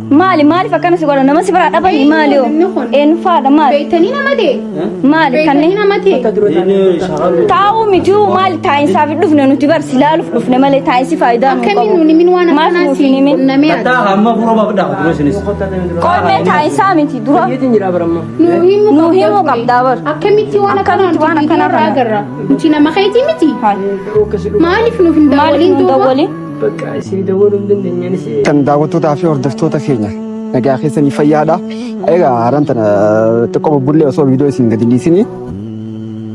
Maali maaliif akkana si godhan? Nama si biraa dhabanii maali hoo? Namni kun. Eenyu faadha maali? Beektanii nama ta'e. Maali Beektanii kanneen nama ta'e. taa'uu miti maali taa'insaaf hin dhufne nuti bar si laaluuf dhufne malee taa'insi faayidaa nu Akkamiin qabu. nuun himin waan Maaf akkanaa nuuf si hin himin? qunnamee ati. Kattaa hamma furoo baafadhaa dura isinis. Qoomee taa'insaa miti dura Fayyeetiin jira baramma. Nuu himuu Nuu himuu ture. qabdaa bar. Akkamitti waan akkanaa Akkamitti waan nuti akkanaa viidiyoo irraa kana? agarra. Nuti nama keetii miti. Garuu akkasii dhugaa. Maaliif nuuf hin Maaliif dawwaliin nu duuba? dawwaliin? Bakka isin dawwaluu hin dandeenyaanis. Kan daawwattootaa fi hordoftoota keenya nagaa keessanii fayyaadha. Egaa har'aan tana xiqqoo bubbullee osoo viidiyoo isin gadi hin dhiisinii.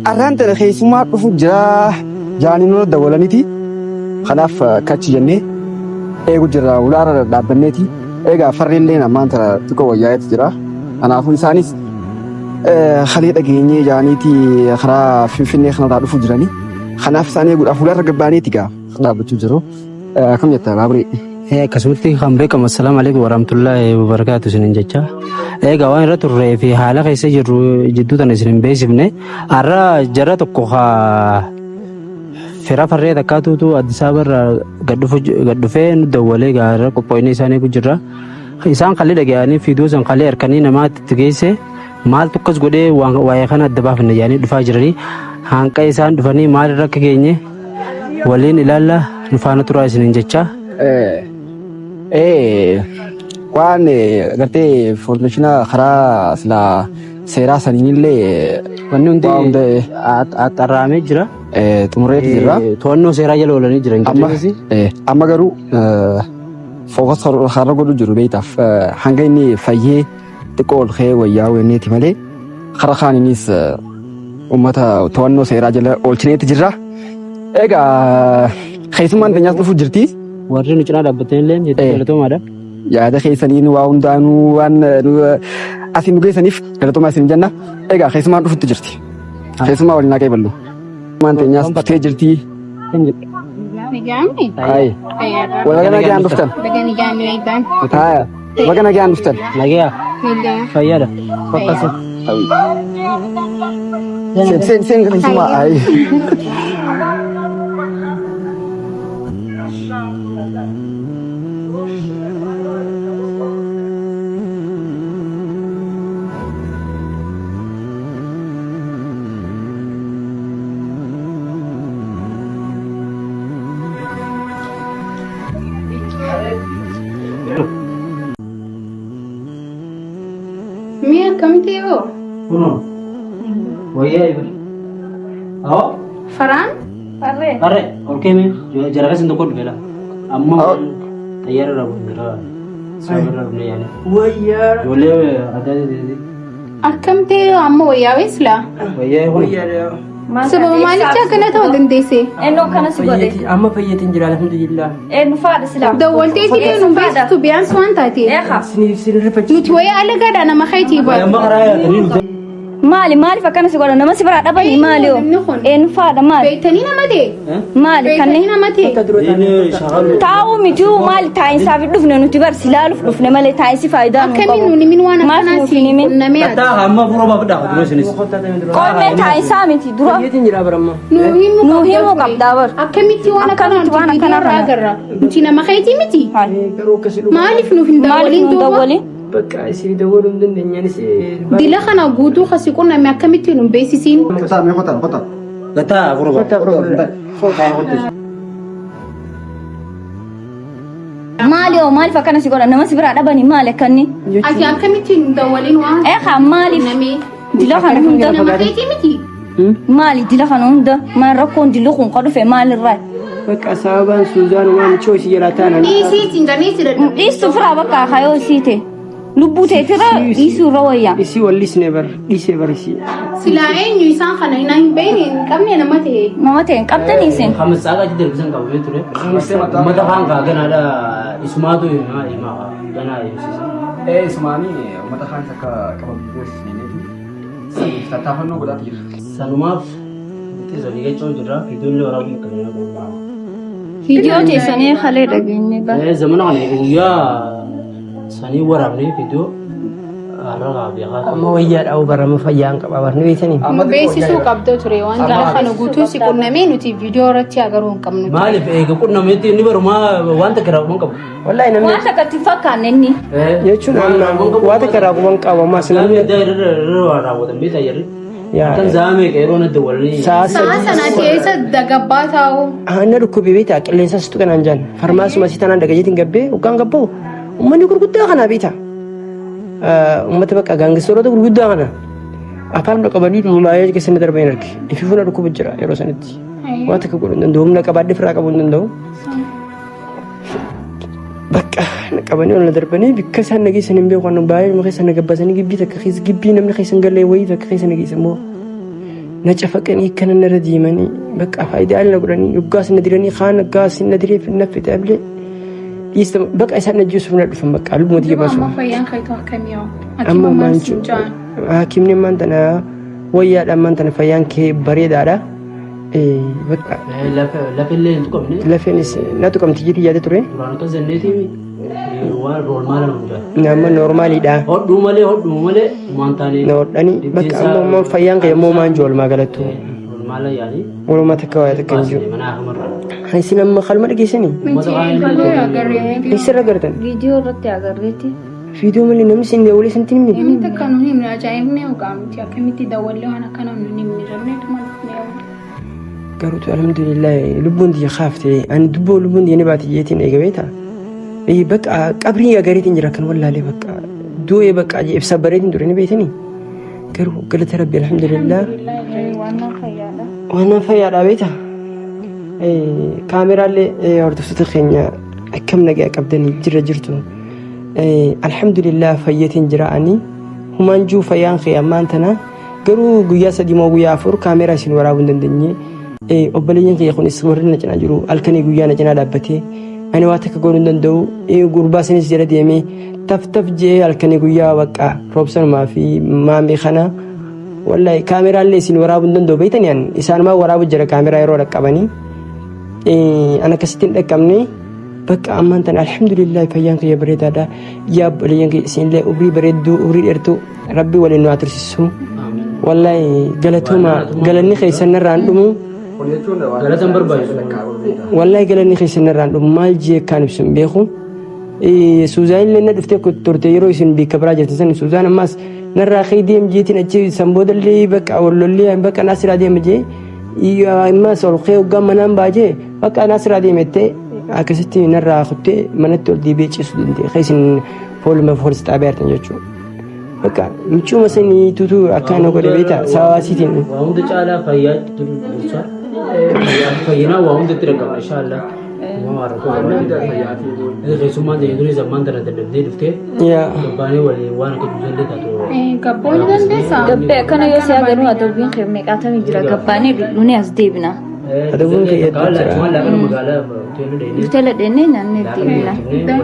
Har'aan tana keessumaa dhufu jira jaanii nurra dawwalaniiti. Kanaaf kachi jennee eegu jirra ulaarra dhaabbanneeti. Egaa farri illee ammaan tana xiqqoo wayyaa'eetu jira. Kanaafuu isaanis kalee dhageenyee jaaniiti karaa Finfinnee kanarraa dhufu jiranii. Kanaaf isaan eeguudhaaf ulaarra gabbaaneeti gaa dhaabbachuu jiru. Akkam jetta baaburee? Akkasumatti kan beekamu assalaamu alaikum warahmatullahi wabarakaatu isinin jecha. Egaa waan irra turree fi haala keessa jirru jidduu tana isin hin beeksifne har'a jara tokko haa fira farree takkaatuutu Addis Ababa irraa gad dhufee nu dawwalee egaa irra qophoofnee isaan eegu jirra. Isaan kalli dhaga'anii fiidoo san kalli harkanii namaatti itti geesse maaltu akkas godhee waa'ee kana adda baafanna jedhanii dhufaa jiranii hanqa isaan dhufanii maalirra akka geenye waliin ilaalla nu faana turaa isiniin jecha. Waan gartee foormeeshina karaa silaa seeraa saniinillee Wanni hundi waa hunda axxarraamee jira. xumureeti jirra. To'annoo seeraa jala oolanii jiran. Amma amma garuu fookas har'a godhu jiru beektaaf hanga inni fayyee xiqqoo ol ka'ee wayyaa'uu jenneeti malee karaa kaaniinis uummata to'annoo seeraa jala oolchineeti jirra. Egaa keessummaan teenyaas dhufu jirti. Warri nu cinaa dhaabbatanii illee hedduu galatoomaadha. Yaada keessaniin waa hundaanuu waan asiin nu geessaniif galatoomaa isin jenna. Egaa keessummaan dhufutti jirti. Keessummaa waliin haa qeeballu. Keessummaan teenyaas dhuftee jirti. Nagaamni? Ayi. Baga nagaan dhuftan. Baga nagaan nu eegdan. Haaya. Baga nagaan dhuftan. Nagaya. Nagaa. Fayyaadha. Fakkaatu. Seen seen seen keessummaa. Ayi. Mee akkamitti hoo? Kunoo. Wayyaa ibir. Awoo. Faraan? Farree. Farree. Ol keemee jara keessa tokko dhufe laa. Amma xayyaara irraa bu'e jira. Sababa irraa dhufne yaale. Wayyaa. Ijoollee adda addaa. Akkam ta'e amma wayyaawee silaa? Wayyaa kun. Wayyaa. Maal Sababa taate? maalitti akkana ta'uu dandeesse? Eenyu akkana si godhe? Fayyeeti amma fayyeetiin jira alhamdulillah. Eenyu faadha silaa? Dawwaltee silee nu beeksistu biyyaans waan taate. Eeqa. Isiniif isin rifachiisa. Nuti wayii alagaadha nama keetii Amma baatu. karaa yaatanii dhufte. Maali maaliif akkana si godhan? Nama si biraa dhabanii maali hoo? Namni kun. Eenyu faadha maali? Beektanii nama ta'e. Maali Beektanii kanneen nama ta'e. taa'uu miti maali taa'insaaf hin dhufne nuti bar si laaluuf dhufne malee taa'insi faayidaa nu Akkamiin qabu. nuun himin waan Maaf akkanaa nuuf si hin himin? qunnamee ati. Kattaa hamma furoo baafadhaa dura isinis. Qoomee taa'insaa miti dura Fayyeetiin jira baramma. Nuu himuu nuu himuu qabdaa ture. qabdaa bar. Akkamitti waan akkanaa Akkamitti waan nuti viidiyoo akkanaa irraa kana? agarra. Nuti nama keetii miti. Garuu akkasii dhugaa. Maaliif nuuf hin Maaliif dawwaliin nu duuba? dawwaliin? Bakka isin dawwaluu hin dandeenyaanis. Dila kana guutuu kasi qunname akkamitti nu beeksisiin? Qotaa mee qotaa qotaa. Gataa furoo baafadhaa. Maali hoo maaliif akkana si godhan? Nama si biraa dhabanii maali akkanni? Ati akkamitti nu dawwaliin waan Eeqa maaliif qunnamee? dila kana hunda Nama keetii miti. maali dila kana hunda maal rakkoon dilli kun ka dhufe maalirraa? Bakka sababaan Suuzaan waan michoo isii jalaa taana. Dhiisii siin jennee si dadhabne. Dhiistu firaa bakka kayoo isii ta'e. Lubbuu teetira dhiisuu irra wayya. Isii wallisne bar dhiisee bar isii. Silaa eenyu isaan kana hin hin beekne hin qabne nama ta'e. Nama ta'e hin qabdanii isin. Hamsa achi darbisan qabamee ture. Uummata kaan kaa ganaadha isumaatu himaa himaa ganaa eebsisa. Isumaanii uummata kaanis akka qabamu goosisneeti. Saniif tattaafannoo godhaatu jira. Sanumaaf nuti sanii gachuu jirra viidiyoon waraabuu akka nama godhu. Viidiyoo teessanii kalee dhageenye bara. Zamana kana guyyaa sanii waraabnee viidiyoo Har'a beekaa. Amma wayyaa dhaa'uu barama fayyaan qaba barni beektanii. Nu beeksisuu qabda ture waan gara kana guutuu si qunnamee nuti viidiyoo irratti agaruu hin qabnu. Maaliif eega qunnameetti inni barumaa waan takka raawwan qabu. Wallaahi namni Waan takka itti hin fakkaanne inni. jechuun amma waa takka raawwan qaba ammas Namni namni addaa irra raawwatan beektaa jarri. Yaa. Kan zaamee qeeroo nadda walii. sa'a Sa'a sadii. sanaati eessa dagabbaa taa'u? Aanna dhukkubee beektaa qilleensa situ kanaan jaan farmaasuma si tanaan dhagayeetiin gabbee hoggaan gabboo uummanni gurguddaa kanaa beektaa. Uummata bakka gaangistoroota gurguddaa kana afaan qabanii dhumaayee keessa inni darbee hin arge. Ifi fuula dhukkuba jira yeroo sanitti. Waan takka godhuu hin danda'u humna qabaadhee firaa qabuu hin danda'u. Bakka na qabanii ol na darbanii bikka isaan na geessan hin beeku waan baay'ee keessa na gabbaasanii gibbii takka keessa gibbii namni keessa hin galle wayii takka keessa na geessan immoo na cafaqanii akkana narra deemanii bakka faayidaa na godhanii yoggaas na diranii kaan gaas na diree na fixe ablee dhiista bakka isaan na ajjeesuuf na dhufan bakka lubbuma tiyya Duuba baasuuf. amma fayyaan keetu akkamii hoo? Amma Hakima maal maan siin ja'an? Hakimni ammaan tana wayyaadha ammaan tana fayyaan kee bareedaadha. Bakka Lafillee hin tuqamne. lafeenis na tuqamti jedhee yaada ture. Duraan akka zanneetii waan roolmaala nu jaa. Amma noormaaliidha. Hodhuu malee hodhuu malee waan taane. Na hodhanii bakka amma ammoo fayyaan kee immoo maan jiru walumaa galattu. Roolmaala yaalii. Walumaa takka waa takka hin jiru. Mana hamarra. Isin amma kalma dhageessanii? Miti viidiyoo agarree. Eessarra gartan? Viidiyoo irratti agarreetti. Viidiyoo malee namni isin dawwalee isinitti hin himne? Namni takka nu himne ajaa'ibni yookaan miti akkamitti dawwallee waan akkana nu himne jenneetu maal Garuu alhamdulillah lubbuun tiyya kaafte ani dubboo lubbuun tiyya ni baate jeetiin eega beektaa? Bakka qabrii agareetiin jira kan wallaalee bakka du'ee bakka ibsa bareetiin ture ni beektanii? Garuu galata rabbi alhamdulillah Waan fayyaadha. waan fayyaadhaa beektaa? Kaameraallee hordoftoota keenya akkam nagaa qabdanii jira jirtu. Alhamdulillah fayyatiin jira ani humaan juu fayyaan kee ammaan tana garuu guyyaa sadii moo guyyaa afur kaameraa isin waraabuu hin dandeenye. Obboleeyyan kiyya kunis warri na cinaa jiru halkanii guyyaa na cinaa dhaabbatee ani waa takka godhuu hin danda'u gurbaa sanis jala deemee taf taf jee halkanii guyyaa bakka roobsanumaa fi maamii kana wallahi kaameraallee isin waraabuu hin danda'u beektanii an isaanumaa waraabuu jira kaameraa yeroo dhaqqabanii an akkasitti hin dhaqqabne bakka ammaan tana alhamdulillah fayyaan kiyya bareedaadha yaa obboleeyyan kiyya isinillee umrii bareedduu umrii dheertuu rabbi waliin nu haa tursiisu wallahi galatooma galanni keessan narraan dhumu Galata hin barbaachisu. wallahi galanni keessan narraan dhumu maal jee akkaan ibsu hin beeku Suuzaan illee na dhuftee turte yeroo isin bikka biraa jirtan san Suuzaan ammaas narraa kee deem jeetiin achi san boodallee bakka wallollee bakka naasiraa deema jee ammaas ol kee hoggaan manaan baajee bakka naasiraa deemettee akkasitti narraa kuttee manatti ol deebi'ee ciisuu danda'e keessin fooluma poolis xaabiyaa jirtan jechuudha. Bakka michuuma sanii tutu akkaan godhe beektaa sabaasiitiin. Waa hunda caalaa fayyaa dursa. Fayyinaa waa hundatti dhaqqabna inshaallah. Uumamaa rakkoo qabaatee. Keessummaan ta'e durii zammaan tana dadhabdee dhuftee Yaa. gabbaanee waliin waan akka juusallee taatu. Gabboo ni dandeessaa? Gabbee akkana yoo si agarru adabbiin kee meeqaatamii jira gabbaanee dhunee as deebina. Adabbiin kee hedduu jira. Laaqana magaalaa hoteela deemnee. Hoteela deemnee nyaannee deebina.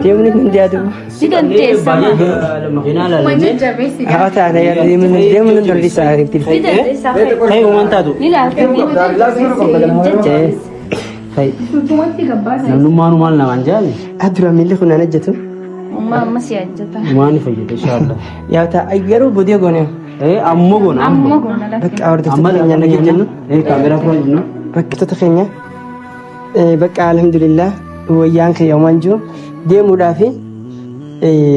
Deemuu ni dandeenya. Ni dandeessa. Makiinaa Uma laalannee. jajjabeessi Haa ta'an deemuu deemuu ni dandeessa. Ni dandeessa. Kai uumaan taatu. Ni laata. Jajjabeessi. Kai Tutumatti gabbaasa. namnummaan maal namaan jaali. Dura miilli kun naan hojjetu. Ummaa amma si hojjeta. Uumaan ni fayyada inshaallah. Yaa ta'a garuu bodee goone. Ammoo goona Ammoo ammoo. goona lafa. Bakka hordoftoota Amma keenya nagaa jennu. Kaameraa fura jennu. Bakkattoota keenya bakka alhamdulillah wayyaan kee yoomaan jiru deemuudhaaf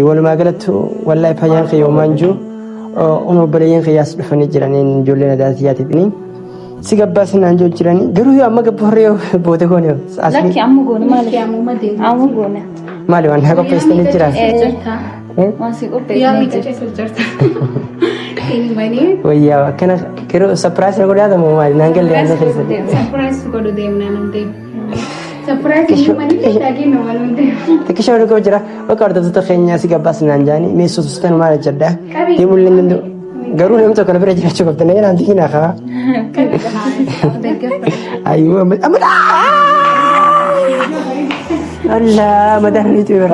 walumaa galatti wallahi fayyaan kee yoomaan jiru obboleeyyan kiyyaas dhufanii jiraniin ijoolleen adaatiyyaatiifini si gabbaasinaan jiru jiranii garuu yoo amma gabboorree booda goone Lakki amma goona maali? Ammuma deemu. Amma goona. maali waan naa qopheessanii jira Waan si Yaa qopheessanii miidha jira. keessa jirta. Himanii. wayyaa akkana yeroo sapiraas na godhaatamu maali naan galle yaadna keessatti Surprise godhu deemna nan deemu. Surprise himanii dhageenya waan deemu. Xiqqisha wal koo jira bakka hordoftoota keenyaa si gabbaasinaan jaanii meessoo maal jedha deemuu illee danda'u garuu namni tokko na bira jiraachuu qabda na jedhaan tikinaa kaa ayyuu amma amma Allah madaan ni xiira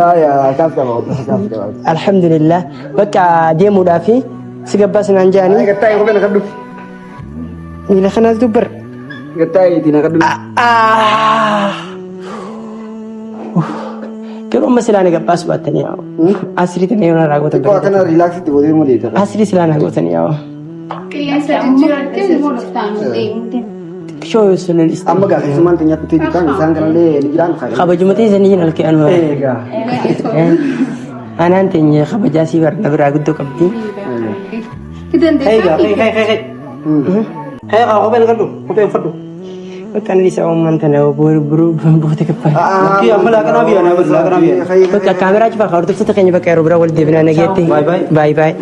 Kaas qaba kaas qaba. alhamdulillah bakka deemuudhaaf si gabbaasinaan jaanii Gattaa'e kophee na kadhu. miila kanaas dubbar Gattaa'e ittiin na kadhu. Garuu amma silaa na gabbaasu baattanii yaa'u. Asrii tana yoo narraa gootan Xiqqoo akkana riilaaksitti godhee immoo deebita. Asrii silaa na gootanii yaa'u. Qilleensa jijjiirattee immoo dhuftaan deemu. Xiqqishoo yoo sun lalistan. Amma gaa keessummaan teenya dhuftee jirtaan isaan kanallee ni jiraan. Kabajuma teessanii hin halkee anuma. Egaa. Anaan teenya kabajaa sii barna biraa guddoo qabdi. Egaa, hey, hey, hey, hey. Hey, kophee gadhu, kophee uffadhu. Bakka inni isa uumman tana buruu buute kaffala. Lakkii amma laaqanaa biyya, laaqanaa biyya. Bakka kaameraa cufaa hordoftoota keenya bakka yeroo biraa wal deebinaa nageetti. Bye bye. Baay baay.